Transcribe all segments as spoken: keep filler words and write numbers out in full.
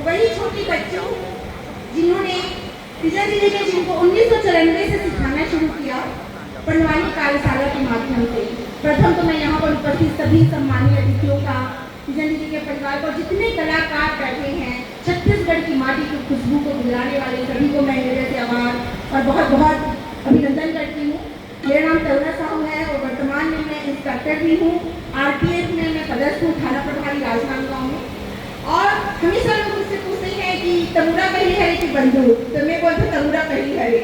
वही छोटी बच्ची हूँ जिन्होंने, तीजन दीदी ने जिनको उन्नीस सौ चौरानवे से सिखाना शुरू किया पंडवानी कार्यशाला के माध्यम से। प्रथम तो मैं यहाँ पर उपस्थित सभी सम्मानीय अतिथियों का, तीजन दीदी के परिवार को, जितने कलाकार बैठे हैं, छत्तीसगढ़ की माटी की खुशबू को बुलाने वाले सभी को मैं हृदय से आभार और बहुत बहुत अभिनंदन करती हूँ। मेरा नाम तरुणा साहू है और वर्तमान में मैं इंस्पेक्टर भी हूँ। आरपीएफ में मैं पदस्थ हूँ, थाना प्रभारी राजनांदगांव में। और हमेशा लोग मुझसे पूछते हैं कि तरुणा कही हरे कि बंदूक, तो मैं बोलती हूँ तरुणा कही हरे।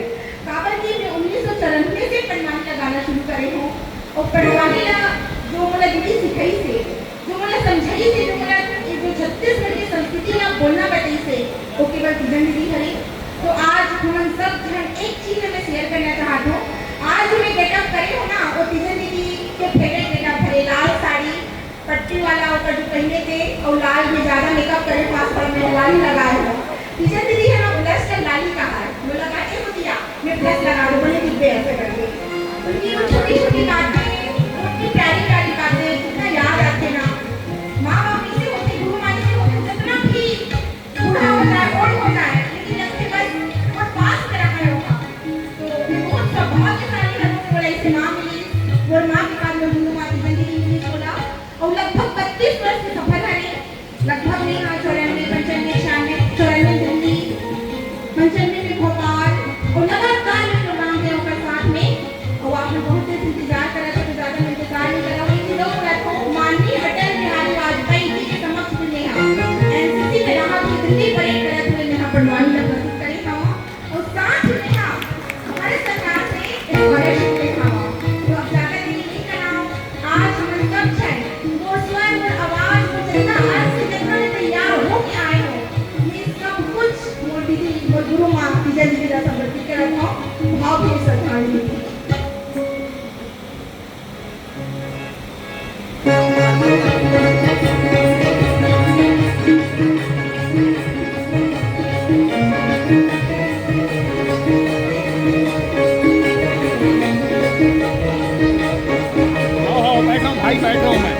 काबर कि मैं उन्नीस सौ चौरानवे से पंडवानी लगाना शुरू करे हूँ और पंडवानी ला जो मोला दीदी सिखाइस हे, जो मोला समझाइस हे, जो मोला ये जो छत्तीसगढ़ के संस्कृति ला बोलना बताइस हे, वो केवल तीजन दीदी हरे। तो आज हमन सब झन एक चीज मैं शेयर करना चाहत हूँ। आज मैं गेटअप करे हूँ ना, वो तीजन दीदी के फेवरेट गेटअप हरे, लाल साड़ी, पट्टी वाला ओकर जो पहिने थे, और लाल में ज्यादा मेकअप करे, पास वाला में लाली लगाए हो। तीजन दीदी है ना, उलस कर लाली कहा है, वो लगा के हो दिया, मैं प्लस लगा दो, बने दिख गए ऐसे करके। उनकी वो छोटी छोटी बातें, वो इतनी प्यारी प्यारी बातें, कितना याद आते ना। माँ बाप से होते, गुरु माई से होते, जितना भी बूढ़ा हो जाए, ओल्ड हो जाए, लेकिन जब से बस वो पास में रहा होगा, तो मैं बहुत सौभाग्यशाली हूँ कि मोला ऐसे माँ मिली। मोर माँ के बाद मोर गुरु माँ तीजन दीदी मिली बोला। और लगभग बत्तीस वर्ष के सफर हरे, लगभग नहीं हाँ, चौरानवे, पंचानवे, छियानवे, चौरानवे दिल्ली, पंचानवे में भोपाल, और लगातार ये प्रोग्राम है ओकर साथ में। और आप लोग बहुत देर से इंतजार करा थे, तो ज्यादा मैं इंतजार नहीं करा, वही लोग रखो, माननीय अटल बिहारी वाजपेयी जी के समक्ष में नेहा एनसीसी में रहा थे, दिल्ली परेड करत हुए नेहा पंडवानी ला प्रस्तुत करे हवा। और साथ में नेहा हमारे सरकार से स्कॉलरशिप ले हवा। तो अब ज्यादा देरी नहीं कराओ, आज हमन सब झन मोर स्वर, मोर आवाज, मोर जितना अंश जितना ले तैयार होके आए हो, ये सब कुछ मोर दीदी, मोर गुरु माँ तीजन दीदी ला समर्पित करत हूँ। भावभीनी श्रद्धांजलि। आओ, आओ, बैठो भाई, बैठो। मैं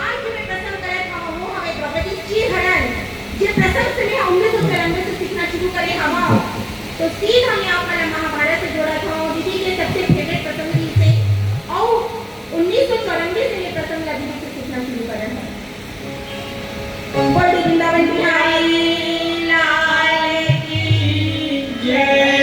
आज जो मैं प्रसंग करत हवं, वो हवे द्रौपदी चीरहरण, जे प्रसंग से मैं उन्नीस सौ चौरानवे से सीखना शुरू करे हवं। तो सीधा मैं आप मन ला महाभारत से जोड़त हवं, दीदी के सबसे फेवरेट प्रसंग रहिस हे, अउ उन्नीस सौ चौरानवे से ये प्रसंग ला दीदी से सीखना शुरू करे हवं। बोल दे वृंदावन बिहारी लाल की जय।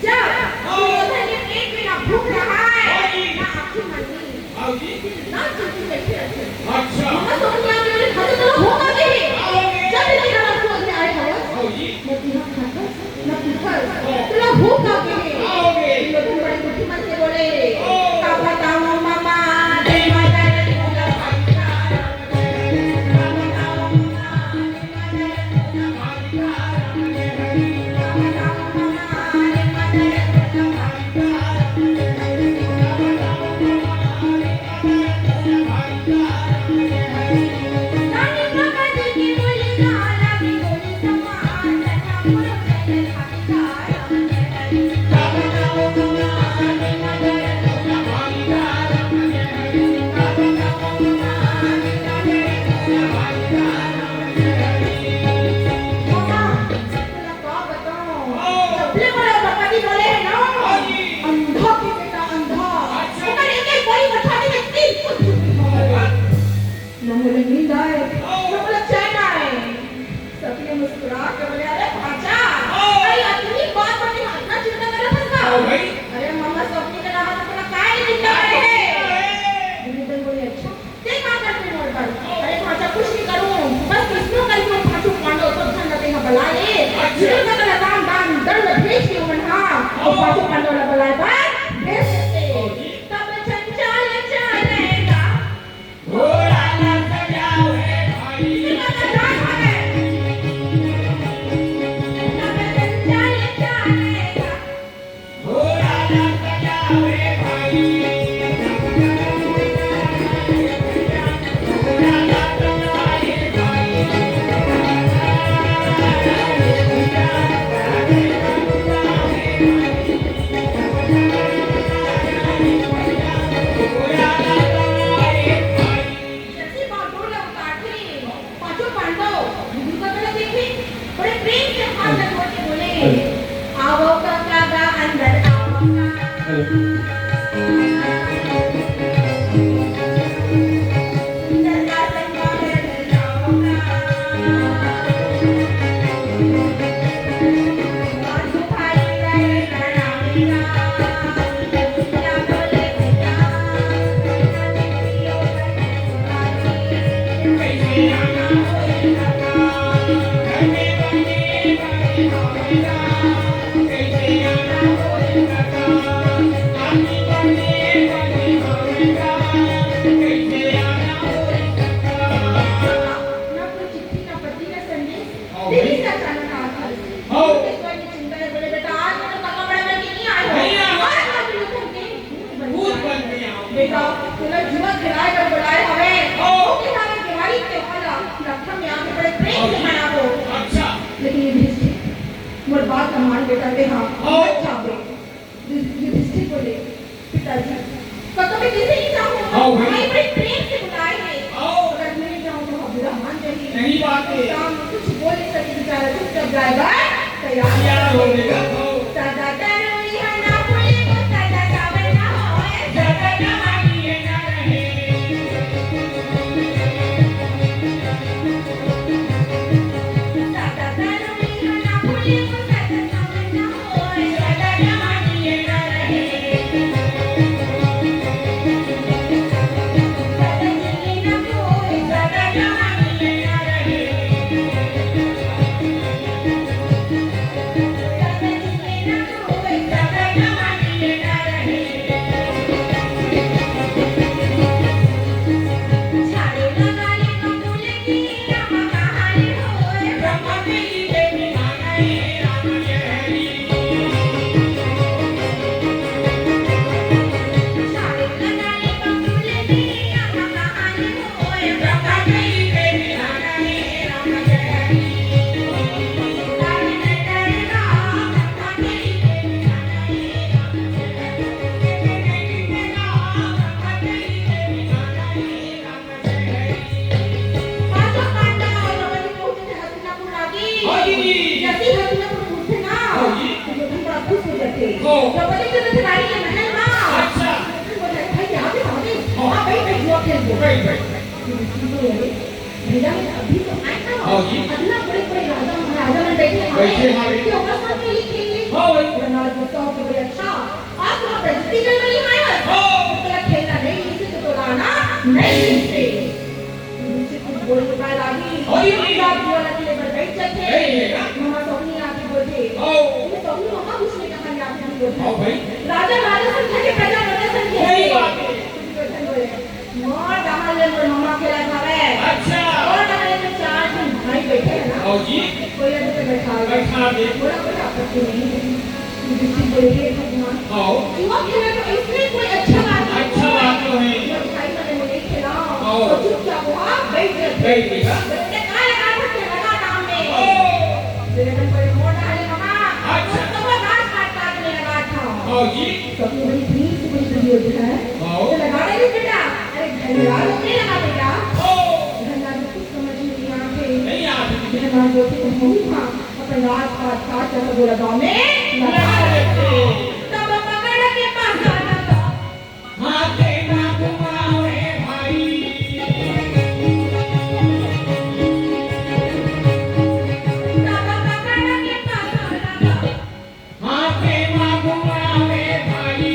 जब दुर्योधन के पेट में ना भूख रहा है, ना आंखें मल रही, ना चलती बैठी रहती। अच्छा। मम्मा समझ में आने वाले खाते तो भूख आ गई है। जब भी देखा ना क्रोध में आए खबर, मैं बिना खाता, मैं भूखा, तेरा भूख आ गई है। दुर्योधन बड़ी बुद्धिमान से बोले, का बताऊं मामा, तेरी माता ने हमारे बेटा के हाँ। हाँ। अच्छा बे। युधिष्ठिर बोले, "पिताजी, कल तो मैं कैसे नहीं जाऊँ? हाँ भाई। भाई बड़े प्रेम से बुलाए हैं। हाँ। अगर मैं नहीं जाऊँ तो हम बुरा मान जाएंगे।" सही बात है। राम कुछ बोल नहीं सके, बेचारा चुपचाप जाएगा, तैयार तैयार हो गया, हाँ। सदा तरुई है ना फूले को, सदा सावन ना होए, सदा जवानी है ना रहे। हाँ। अच्छा। हाँ। भैया, मैं अभी तो आए ना। हाँ जी। अगला बड़े बड़े राजा महाराजा मन बैठे हैं। बैठे हैं। कि ओकर साथ में ये खेल ले। हाँ भाई। वरना आज गुस्सा होके बोले, "अच्छा, आज तुम्हारा बेइज्जती करने वाली है?" हाँ। तो बोला, "खेलना नहीं, इसे तो तोड़ाना नहीं इसे।" मुझसे कुछ बोल के पाए लागी। हाँ जी। रात वाला के लिए बैठ जाते। नहीं है ना? मामा सोनी आके बोलते। हाँ। ये सोनी मामा कुछ नहीं कहा, ये आके बोलते। हाँ भाई। राजा राजा संख्या के, प्रजा प्रजा संख्या सही के। बात है। बोले, मोर डहर ले मोर ममा खेलत हवय। अच्छा। मोर डहर ले तो चार झन भाई बैठे हैं ना। आओ जी। कोई अभी तो बैठा दे। बैठा दे। बोला, कोई आपत्ति नहीं है। युधिष्ठिर बोले, "हे भगवान, आओ। जुआ खेलना तो इसमें कोई अच्छा बात नहीं है। अच्छा बात तो है। मोर भाई मन ले खेला।" आओ। और चुपचाप वहाँ बैठ गए। बैठ गए, हाँ। बोले, "का लगा था, क्या लगा काम में?" आओ। दुर्योधन बोले, "मोर डहर ले ममा, अच्छा। मोर तो वो राजपाट काट में लगा था।" आओ जी। सबसे बड़ी भीड़ से बड़ी दुर्योधन है। आओ। तो लगा रहे हो बेटा? अरे घंटा रुक नहीं लगा बेटा। आओ। घंटा रुक कुछ समझ में नहीं आते। नहीं आते। घंटा जो थे वो नहीं था, अपन राजपाट काट कर बोला गाँव में लगा देते। तब पकड़ के पास आना था। हाथे ना घुमावे भाई। तब पकड़ के पास आना था। हाथे मा घुमावे भाई।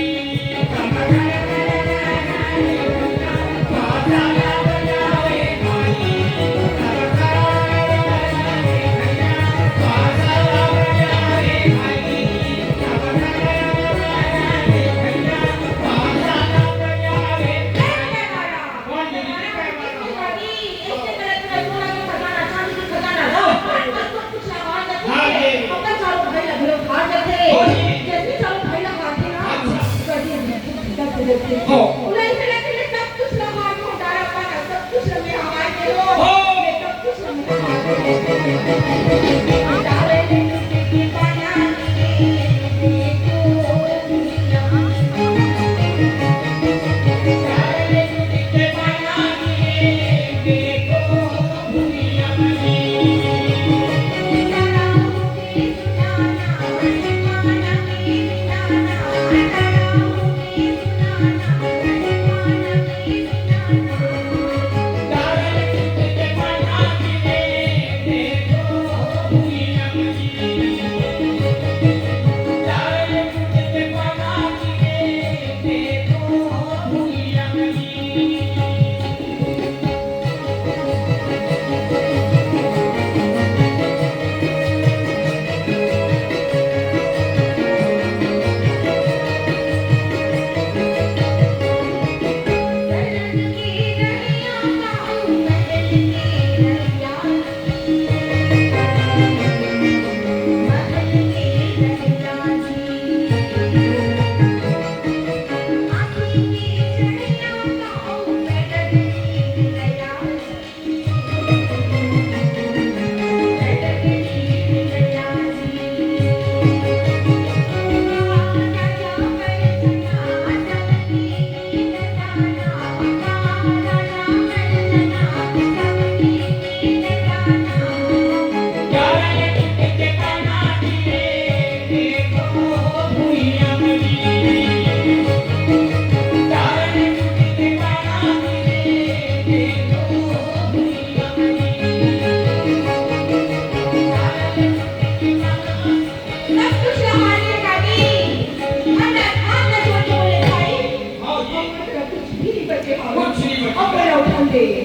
हाँ जी। हाँ।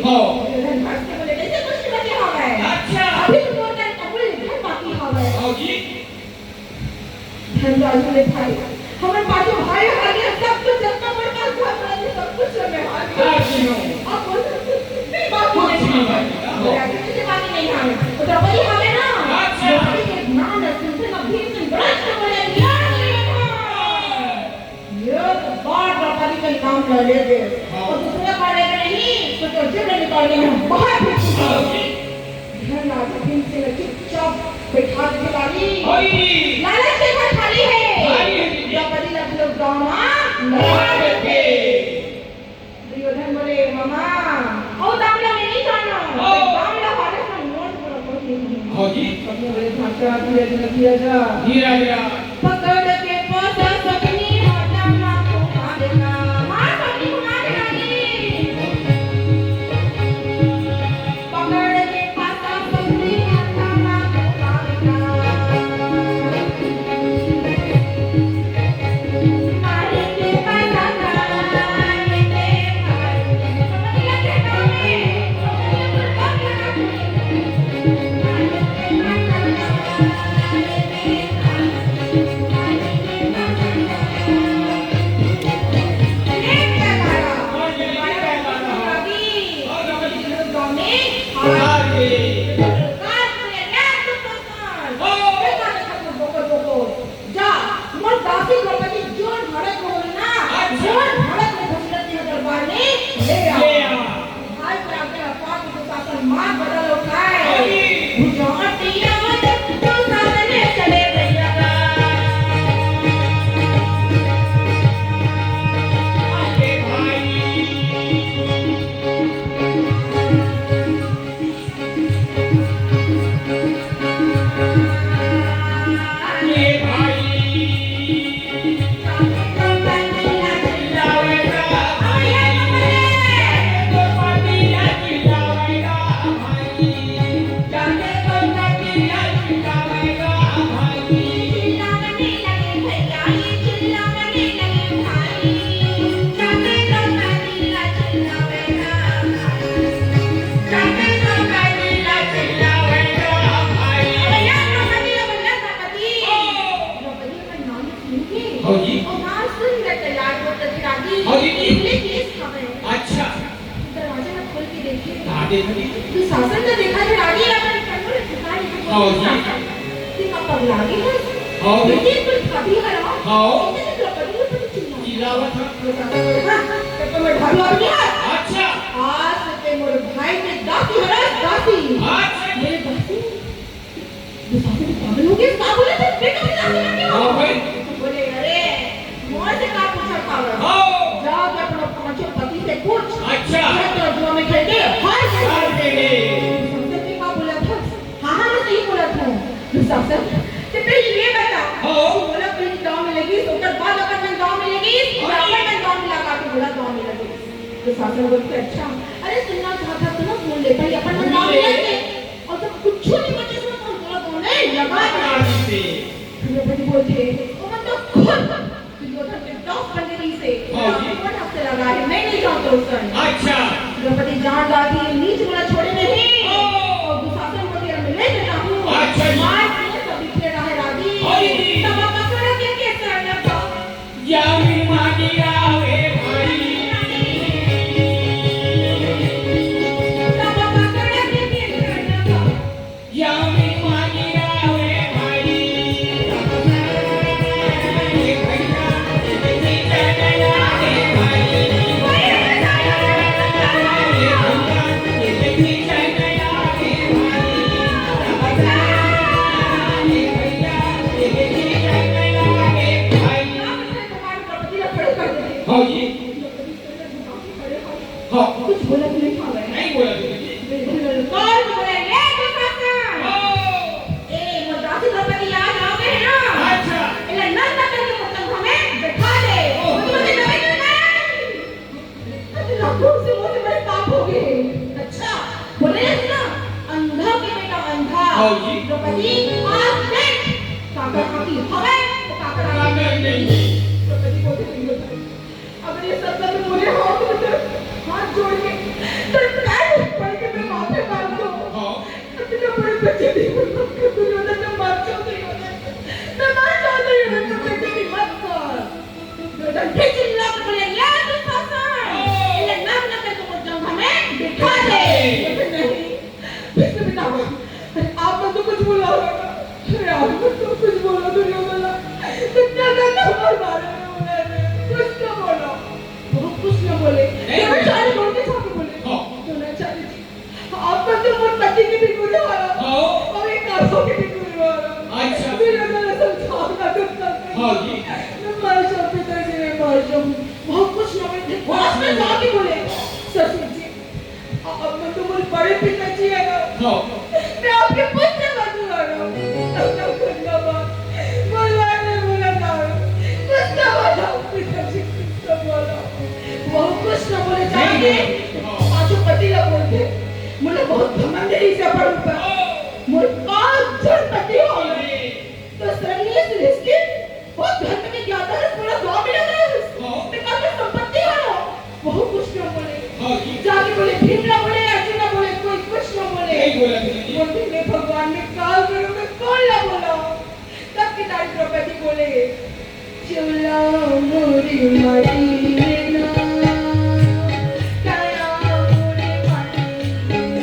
हो। दुर्योधन हंस के बोले, "कैसे कुछ नहीं बचे हवे? अच्छा। अभी तो तोर कर कबूल धन बाकी हवे।" हो जी। धन राजू ले भाई, हमर पांचों भाई हार गए, सब कुछ जतना मोर पास धन रहे, सब कुछ मैं हार गया। हार गई हूँ। अब बोल, नहीं, बाकी कुछ नहीं नहीं। बाकी। बोले, "ऐसे कैसे बाकी नहीं हवे? तो द्रौपदी हवे ना?" अच्छा। द्रौपदी के नाम है, सुनते ना भीम से बड़ा अच्छा बोले, "यार, ये बार द्रौपदी के नाम ला ले दे। हाँ। और दूसरे बार ले दे नहीं, तो जो जिब्र निकाल के हम बाहर फेंक देंगे।" हाँ जी। धन राजा भीम से चुपचाप बैठा दे रानी। हाँ जी। लालच के घर खाली है। खाली है जी। द्रौपदी ला लोग दाना लगा देते। दुर्योधन बोले, "मामा, ओ दामला में नहीं जाना। ओ। दामला वाले से नोट पूरा कर देंगे।" हाँ जी। सबने बोले, "भाषा धीरज न किया जा।" धीरज न। पकड़ के पासा सबनी हाथा ना घुमा देना। मार सबनी घुमा देना जी। पकड़ के पासा सबनी हाथा ना घुमा देना। जा, मोर दासी द्रौपदी जोन भड़क होल ना, अच्छा। जोन भड़क में घसीटत के दरबार में ले आ। ले आ। भाई पर आके अपार के दुशासन मार बदल उठाए। अरे। भुजाटिया दुशासन ने चले भैया। अरे भाई। हाँ जी। हाँ जी, जी। दरवाजा ला खोल के देखे। का देखा जी? दुशासन तो देखा थे रानी अपन कन्नूर ठिकाने के हाँ जी। दुशासन। ते का पगला गे है? हाँ जी। इतने कुल भाभी है ना? हाँ। इतने द्रौपदी को पता चिल्ला। चिल्लावत है। दुशासन बोले, "हाँ, तेरे को मैं ढालू आदमी है। अच्छा। आज से ते मोर भाई के दासी है ना, दासी।" अच्छा। मेरे दासी? दुशासन पागल हो गया, का बोला था? बेटा भी दासी बन गया। हाँ भाई। बोले, "अरे, मोर से का पूछा था?" हाँ। जाके अपना पांचों पति से पूछ। अच्छा। मैं तो जुआ में खेल के हार गई। हार गई। दुशासन ने का बोला था? हाँ, हाँ, मैं सही बोला था। दुशासन, ते पहले ये बता। हाँ। बोला, पहले गाँव में लगी, ओकर बाद अपन मन गाँव में लगी, हाँ। अपन मन गाँव में लगा के बोला, गाँव में लगी। दुशासन बोलते, "अच्छा, अरे सुनना चाहता तो ना सुन ले, पहले अपन मन गाँव में लगे।" अउ जब कुछू नइ बचे, तो हम तोला दोनों लगा लगा देते। द्रौपदी बोलथे, "ओमन तो खुद दुर्योधन के दस बन के रहिसे, हाँ जी। अपन हाथ से लगा हे, मैं नइ जांव तोर संग।" अच्छा। द्रौपदी जान जाथे, नीच मोला छोड़े नहीं। ओ। अउ दुशासन बोलथे, "मैं ले देता हूँ।" अच्छा जी। मार के सब बिखरे रहे रागी। हाँ जी। तब पकड़ के केसर लगा। यामिनी मांगी रावे भाई। यामिनी मांगी रावे भाई। हाँ जी। हाँ। कुछ बोलत नहीं हवे। नहीं बोलत नहीं। बिल्कुल, कौन बोले? ये दुशासन। हाँ। ए, मोर दासी द्रौपदी आज आ गे हे ना? अच्छा। एला नंद नंदन के मोर संग में बैठा दे। ओह। तुमसे लगे तो नहीं? अरे, लाखों से मोर से बड़े पाप हो गए। अच्छा, बोले ना, अंधा के बेटा अंधा। हाँ जी। द्रौपदी, आज देख, काकर हाथी हवे, तो काकर हाथी काकर नहीं। द्रौपदी बोलथे, "नहीं होता।" अगर ये सब कर मोरे हो, तो हाथ जोड़ के तड़पड़ा मैं आपके पुत्र वधू हरव। अपना खुद का बात बोलवा दे, बोला था। कुछ तो बोलो, पिताजी, कुछ तो बोलो। वो कुछ न बोले, जाने। आज वो पति ला बोल दे। मुझे बहुत घमंड है इस पर ऊपर। मोर पाँच जन पति हो। तो श्रेष्ठ ऋषि, वो धर्म के ज्ञाता है, पूरा गांव में लग रहा है। हाँ। मैं कल में संपत्ति वाला हूँ। वो कुछ न बोले। हाँ जी। जाके बोले, भीम ना बोले, अर्जुन ना बोले, कोई कुछ न बोले। नहीं बोला किसी ने। बोलते, मैं भगवान में काल करूँ, मैं कौन ना बोला। तब किताई द्रौपदी बोले, चोला मोरी माटी है ना, काया मोरी माटी है ना।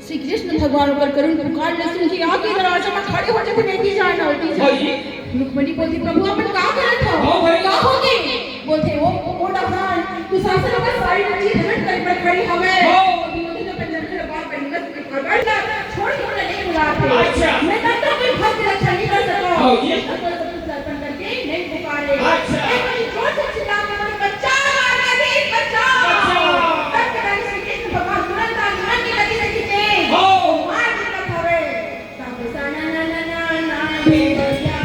श्री कृष्ण भगवान ओकर करुण पुकार ल सुन के आके दरवाजा म खड़े हो जाथे, "नहीं जाना, नहीं जाना।" भाई। रुक्मणी बोलथे, "प्रभु, अपन का करत हव? हाँ भाई। का होगे?" बोलथे, "वो, वो डहान दुशासन ओकर सारी चीज हनन करे बर खड़े हवय।" हाँ। अभी बोलथे, "तो अपन लड़के ल बाहर बहिंगत में खबर ला, छोड़ के ओला नहीं बुलाते। अच्छा। मैं तब तक कोई भक्त रक्षा नहीं कर सकता।" हाँ, ये तब तक अर्पण करके नहीं पुकारे। अच्छा। एक बार जोर से चिल्ला के बोले, "बचाओ द्वारकाधीश, बचाओ।" बचाओ। तब के टाइम श्री कृष्ण भगवान तुरंत आगमन की गति से खींचे। हो। मार दिया था वे। तब से ना, ना, ना, ना, ना, ये बचाओ।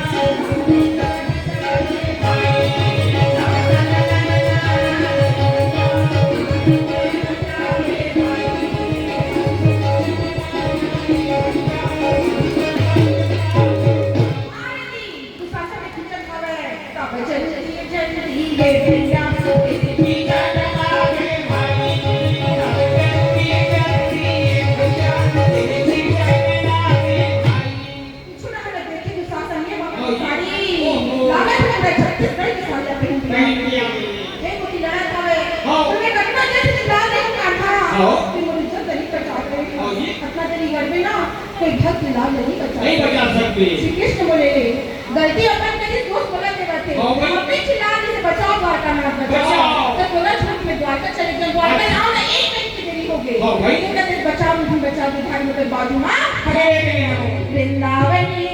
कोई भक्त लाल नहीं बचा नहीं बचा सकते। श्री कृष्ण बोले, "गलती अपन करिस, दोष बोला देवत हे।" हाँ, भाई। अपने चिल्ला जैसे, "बचाओ द्वारका नाथ, बचाओ।" बचाओ। तो बोला, "झूठ में द्वारका चले गए, द्वारका अच्छा। आओ ना, एक मिनट की देरी हो गई।" हाँ, भाई। लेकिन कहते, "बचाओ, मुझे बचाओ, तो भाई, मतलब बाजू में खड़े हैं।" वृंदावन